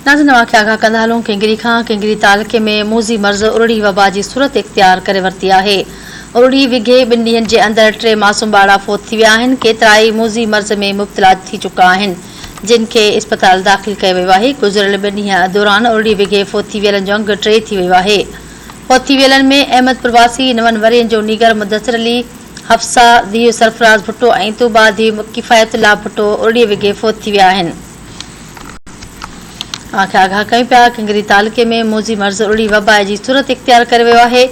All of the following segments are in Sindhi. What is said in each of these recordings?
ناظرين اوهان کي آگاهه ڪندا هلون ڪنگري کان ڪنگري تعلقي ۾ موذي مرض ارڙي وبا جي صورت اختيار ڪري ورتي آهي. ارڙي وگهي ٻن ڏينهن جي اندر ٽي معصوم ٻارڙا فوت ٿي ويا آهن، ڪيترائي موذي مرض ۾ مبتلا ٿي چڪا آهن جن کي اسپتال داخل ڪيو ويو آهي. گذريل ٻن ڏينهن دوران ارڙي وگهي فوت ٿي ويلن جو انگ ٽي ٿي ويو آهي. فوت ٿي ويلن ۾ احمد پرواثي، نون ورهين جو نينگر مدثر علي، حفصه ڌيء سرفراز ڀٽو ۽ طوبيٰ ڌيء ڪفايت الله ڀٽو ارڙي وگهي فوت ٿي ويا آهن. اوهان کي آگاهه ڪيون پيا ڪنگري تعلقي ۾ موذي مرض ارڙي وبا جي صورت اختيار ڪري ويو آهي.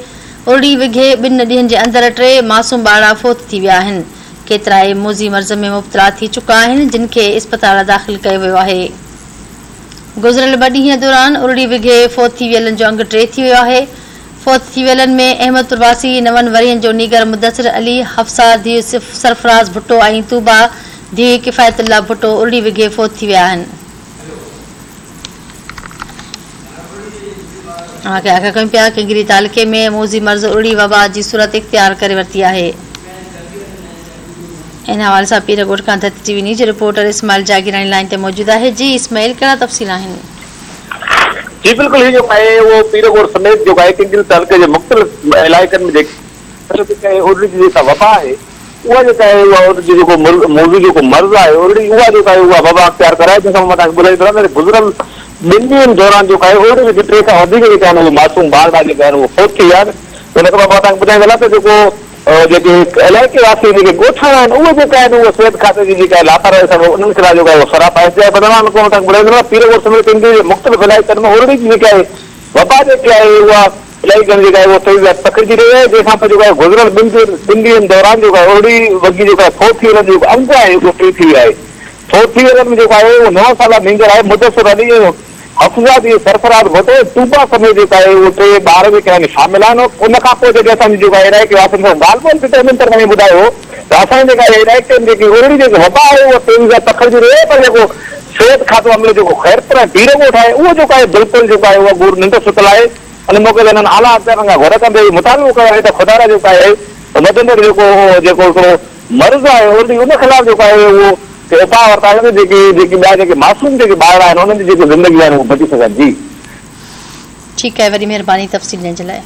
ارڙي وگهي ٻن ڏينهن جي اندر ٽي معصوم ٻارڙا فوت ٿي ويا آهن. ڪيترائي موذي مرض ۾ مبتلا ٿي چڪا آهن جن کي اسپتال داخل ڪيو ويو آهي. گذريل ٻه ڏينهن دوران ارڙي وگهي فوت ٿي ويلن جو انگ ٽي ٿي ويو آهي. فوت ٿي ويلن ۾ احمد پرواثي، نون ورهين جو نينگر مدثر علي، حفصه ڌيء سرفراز ڀٽو ۽ طوبيٰ ڌيء ڪفايت الله ڀٽو ارڙي وگهي فوت ٿي ويا آهن. اوهان کي آگاهه ڪيون پيا ڪنگري تعلقي ۾ موذي مرض ارڙي وبا جي صورت اختيار ڪري ورتي آهي. ان حوالي سان پير ڳوٺ کان ڌرتي ٽي وي نيوز جو رپورٽر اسماعيل جاگيراڻي لائين تي موجود آهي جي اسماعيل ڪهڙا تفصيل آهن. جي بلڪل هي جيڪو آهي اهو پير ڳوٺ سميت جيڪو آهي ڪنگري تعلقي جي مختلف علائقن ۾ جيڪي جيڪا آهي ارڙي جي جيڪا وبا آهي اها جيڪا آهي اها ارڙي جو جيڪو موذي جيڪو مرض آهي ارڙي اها جيڪا آهي اها وبا اختيار ڪرائي جنهن کان مان توهان کي ٻڌائيندو رهان ته گذريل ٻن ڏينهن دوران جيڪو آهي ارڙي جي ٽي کان وڌيڪ جيڪا آهن اهي معصوم ٻارڙا جيڪا آهن اهي فوت ٿي ويا آهن ان کان پوء مان توهان کي ٻڌائيندو هلان ته جيڪو جيڪي علائقي واسي جيڪي ڳوٺاڻا آهن اهي جيڪا آهن اهي صحت کاتي جي جيڪا لاپرواهي سبب انهن خلاف جيڪو آهي اهو سراپا احتجاج ڪندا رهن ڪو توهان کي ٻڌائيندو رهان پير ڳوٺ سميت سنڌ جي مختلف علائقن ۾ اورڙي جي جيڪا آهي وبا جيڪي آهي اها علائقن جيڪا آهي اها تيزي سان پکڙجي رهي آهي جنهن کان پوء جيڪو آهي گذريل ٻن ٻن ڏينهن دوران جيڪو آهي اورڙي وگهي جيڪو آهي فوت ٿي ويلن جو جيڪو انگ آهي اهو ٽي ٿي ويو آهي فوت ٿي ويلن ۾ جيڪو آهي اهو نو سالا نينگر آهي مدثر علي ۽ حفظه جي سرفراز ڀٽو ۽ طوبيٰ سميت جيڪا آهي اهي ٽي ٻار جيڪي آهن شامل آهن ان کان پوء جڏهن اسان جي جيڪو آهي علائقي واسين سان ڳالهه ٻولهه ٿي ته انهن طرفان اهو ٻڌايو ويو ته اسان جي جيڪا آهي علائقي ۾ جيڪي ارڙي جيڪي وبا آهي اها تيزي سان پکڙجي رهي آهي پر جيڪو صحت کاتو عملو جيڪو خيرپور ۽ پير ڳوٺ آهي اهو جيڪو آهي بلڪل جيڪو آهي اها گور ننڊ ستل آهي ان موقعي تي انهن اعليٰ اختيارن کان گهر ڪندي اهو مطالبو ڪيو آهي ته خدارا جيڪو آهي وڌندڙ جيڪو جيڪو هڪڙو مرض آهي اولريڊي ان خلاف جيڪو آهي اهو ڪي اپاء ورتا وڃن جيڪي جيڪي ٻيا جيڪي معصوم جيڪي ٻارڙا آهن انهن جي جيڪي زندگيون آهن اهي بچي سگهن جي. ٺيڪ آهي وڏي مهرباني تفصيل ڏيڻ جي لاء.